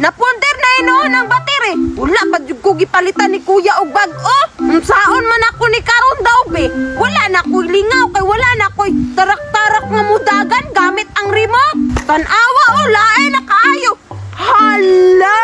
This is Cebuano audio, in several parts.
Napunder na inoon ang battery. Wala pa jud ko gipalitan ni kuya og bag-o. Unsaon man ako ni karon daw be. Wala na ko'y lingaw kay wala na ko'y tarak-tarak nga mudagan gamit ang remote. Tan-awa o lain na kaayo. Hala!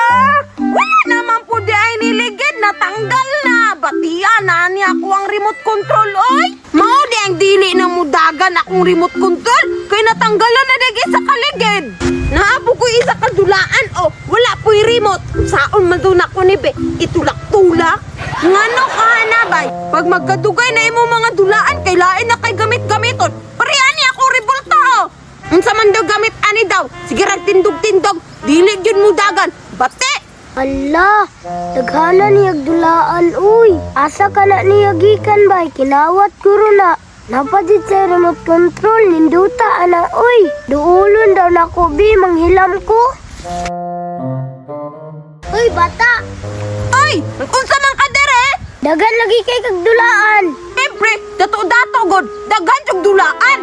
Wala naman po di ay niligid, natanggal na. Batiya na niya ako ang remote control, oy. Mao di ang dili na mudagan akong remote control, kay natanggalan na digi sa kaligid. Naapo ko isa ka dulaan, oh. Wala po'y remote. Saon man daw nako ni be, itulak-tulak. Ngano ka na, bay? Pag magkadugay na imo mga dulaan, kay lain na kay gamit-gamiton. Pareha niya ako rebulta, oh. Unsa man daw gamit ani daw? Sige rag tindog-tindog, dili gyud mo dagan. Bate! Ala, daghana niyag dulaan uy. Asa ka na niya gikan bay, kinawat ko ro na. Napadid sa remote control, ninduta ana uy. Duulon daw nako bi, manghilam ko. Uy, bata! Ay, unsa man ka dire? Daghan lagi kay kag dulaan. Siyempre, dato-dato god, daghan jud dulaan.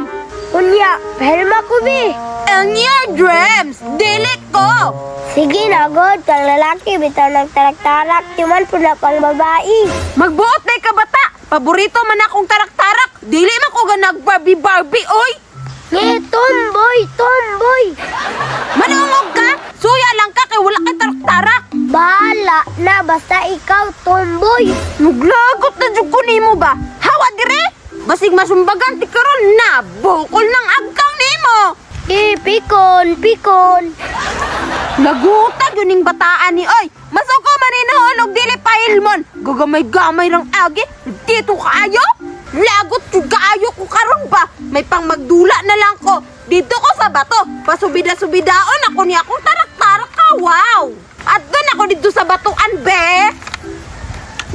Unya, pahelma ko bi. In your dreams, dili ko. Sige na god, kang lalaki bitaw ng tarak-tarak, timan po na pang babae. Magbuot na ka bata. Paborito man akong tarak-tarak. Dili man ko ganag Barbie Barbie, oy. Nge, tomboy, tomboy. Manungog ka? Suya lang ka kay wala kay tarak-tarak. Bahala na, basta ikaw, tomboy. Naglagot na jud ko nimo ba? Hawa dire. Basig masumbagan ti karon na bukol ng agkaw nimo. Eh, pikon, pikon. Laguta yun ning bataan ni oy. Masuko man hinoon og dili pahilmon. Gagamay-gamay rang agi. Dito kaayo? Lagot jud kaayo ko karon ba? May pang magdula na lang ko. Dito ko sa bato. Pasubida-subidaon ako niya akong tarak-tarak ka. Wow! At doon ako dito sa batuan, be.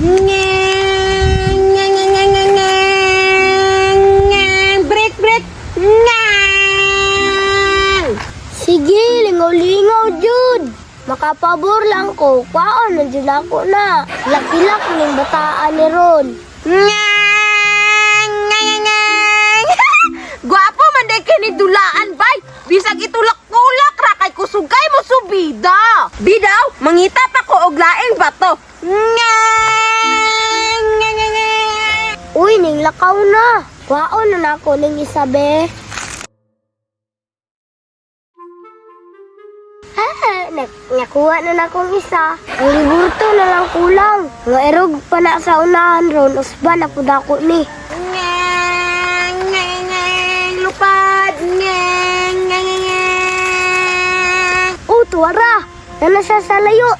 Ngeng, ngeng, ngeng, ngeng, ngeng, ngeng, ngeng. Break, break. Ngeng. Sige, lingaw-lingaw, jud. Makapabor lang ko, kwaon na jud ako na. Laki-lak ning bataan ni Ron. Ngeng, ngeng, ngeng. Gwapo man day kini dulaan bay. Bisag itulak-tulak ra kay kusugay mo subida. Bidaw, mangita pa ko og laing bato. Ngeng, ngeng, ngeng, ngeng. Uy, ning lakaw na. Kwaon na nako ning isa, be. Nakuha na nakong isa. Ang liburto na lang kulang. Nga erog pa na sa unahan ron, usba na pud ako ni. Ngeng, ngeng, ngeng, lupad. Ngeng, ngeng, ngeng, ngeng. Oh, tuwara! Nana siya sa layo.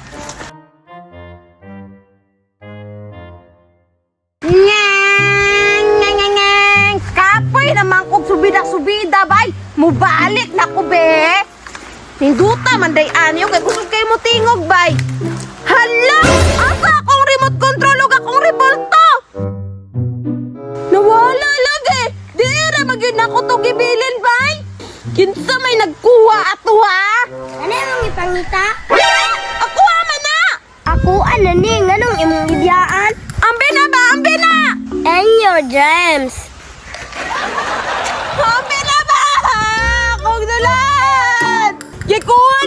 Ngeng, ngeng, ngeng, ngeng. Kapoy naman kog subida-subida, bay. Mubalik na ko, be. Ninduta man day anyo kay kusog kay mo tingog, bay. Hala! Asa akong remote control ug akong revolto? Nawala lagi. Di ra magyud nako to gibilin, bay. Kinsa may nagkuha ato ha? Ano imong ipangita? Ako ha man na. Ako ano ni, nganong imong gibiyaan? Ambi na ba? Ambi na! And your dreams. Ambi na ba? Akong dulan! Gikuha